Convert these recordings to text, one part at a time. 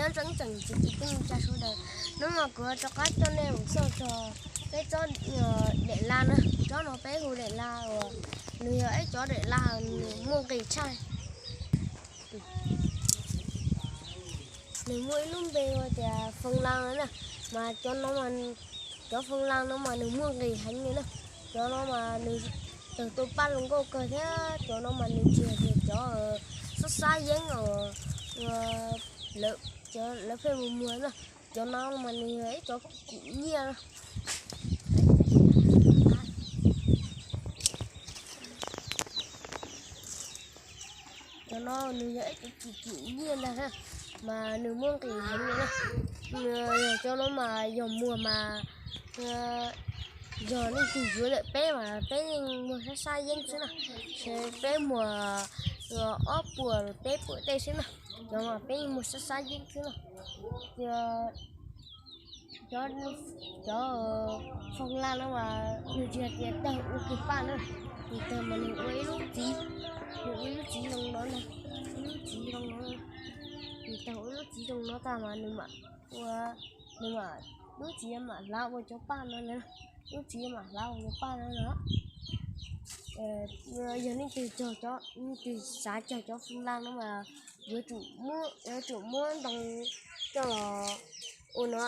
Nyob zoo tseem tsis tsis tij tsa sawv daws, hnub no kuv rov qab coj nej mus xauj txog peb tsob daim laj na. Tsob no peb hu daim laj uas nws yog ib cov daim laj nws muaj nqis tshaj. Nws muaj ib lub npe hu tias foo laj na, mas cov no, cov foo laj no mas nws muaj nqis heev li na. Cov no mas nws tawg tau paj zoo nkauj kawg thiab cov no mas nws tsis yog tias cov sab sab yeeb os, lawv pheej mus muag na. Cov no mas nws yog ib cov kim nyiaj. Cov no nws yog ib cov kim kim nyiaj ntag na, mas nws muaj nqis heev li na. Cov no mas yog muag mas yog leej twg yuav lawm peb mas peb yeej muag sab sab yeeb xwb na. Peb muag ob puas peb puas tej xwb na. Cov mas peb yeej muag sab sab yeeb xwb na. Cov, cov foo laj no mas nws tsis hais tias tawg ua kiag paj na, nws tawg mas nws ua ib lub txiv, nws ua ib lub txiv zoo no na, ib lub txiv zoo no, nws tawg ua ib lub txiv zoo no tag mas nws mam ua, nws mam, lub txiv mam hlav ua cov paj no na, lub txiv mam hlav ua cov paj no na. Yog leej twg cog, leej twg xav cog cov foo laj no mas yuav tsum muab, yuav tsum muab ntoo coj los ua no,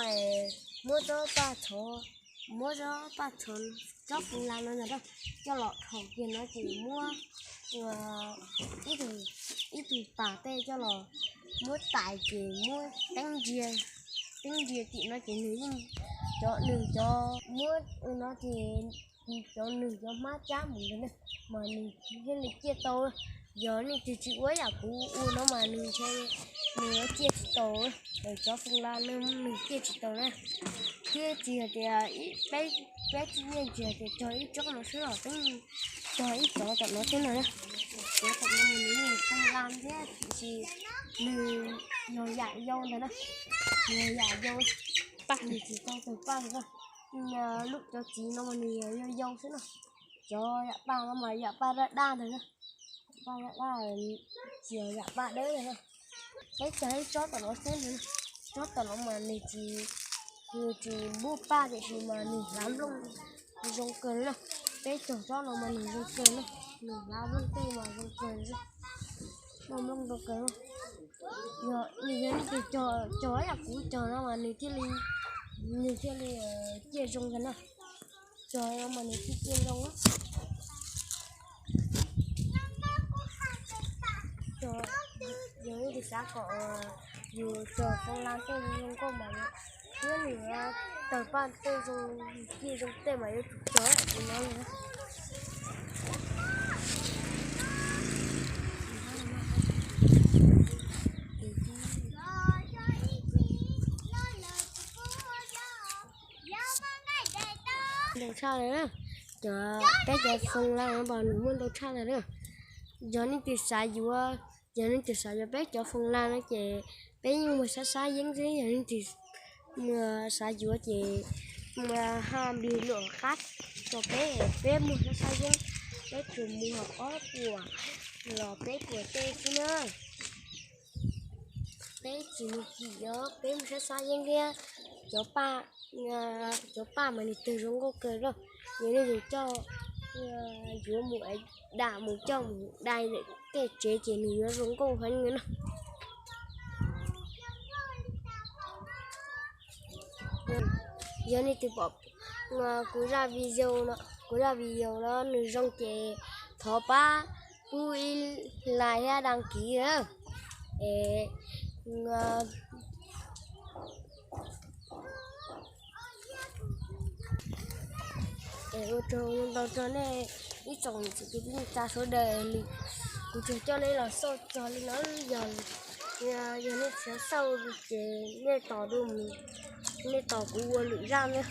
muab tsob paj txhov, muab tsob paj txhov, tsob foo laj no coj los dhau kiag no ces muab ib tug pas tej coj los muab tais ces muab teeb ntsia, teeb ntsia tim no ces nws yeej, cov nws cov muab ua no ces cov nws cov hmab cab mus ntawd na, mas nws thiaj li ciaj tau. Yog leej twg tsis ua yam kuv ua no mas nws ntshe nws yuav ciaj tsis tau. Cov foo laj no nws ciaj tsis tau na. Thiab tsis hais tias peb, peb tsis nyiaj tsis hais tias cog ib tsob no xwb los peb cog ib cov tom no xwb no na. Cov tom no mas nws yeej foo laj thiab tiam sis nws yog yam yau ntag na, nws yog yam yau, paj nws tsis tau tawg paj na. Lub cov txiv no mas nws yog yau yau xwb na. Cov yam paj no mas yam paj daj daj ntag na, paj daj daj, tsis yog yam paj dawb ntag na. Peb cog ib tsob tom no xwb ntag na. Tsob tom no mas nws tsis, nws tsis npuj paj tiam sis mas nws hlav nplooj zoo kawg li na. Peb cog tsob no mas nws zoo kawg na, nws hlav nplooj tej mas zoo kawg li, noj nplooj zoo kawg na. Yog, yog leej twg cog, cog yam kuv cog no mas nws thiaj li, nws thiaj li ciaj zoo ntag na. Cog no mas nws thiaj ciaj zoo. Yog leej twg xav kom yus cog foo laj tej zoo nkauj mas, thiab nws tawg paj tej zoo, ciaj zoo tej mas yuav tsum cog tus no li. Ntau tshaj li na, cov, peb cov foo laj no mas nws muaj ntau tshaj li na. Yog leej twg xav yuav, yog leej twg xav yuav peb cov foo laj no ces peb yeej muag sab sab yeeb xwb. Yog leej twg xav yuav ces haj nplig luam qab rau peb, peb muag sab sab yeeb, peb tsuas muag ob puas los peb puas tej xwb na. Peb tsis muag kim os, peb muag sab sab yeeb thiab. Cov paj, cov paj mas nws tawg zoo nkauj kawg li. Yog leej twg coj, yuav mus dam mus coj mus dai lawm tej tsev ces nws yuav zoo nkauj heev li na. Yog leej twg pom kuv zaj video no, kuv zaj video no nws zoo ces thov pab pub ib like thiab đăng ký na. Es es ua tsaug ntau rau nej ib tsoom niam txiv kwv tij neej tsa sawv daws li. Kuv tsuas coj nej los xauj txog li no, yog, yog nej xav xauj ces nej tos, nej tos kuv ua lwm zaj na.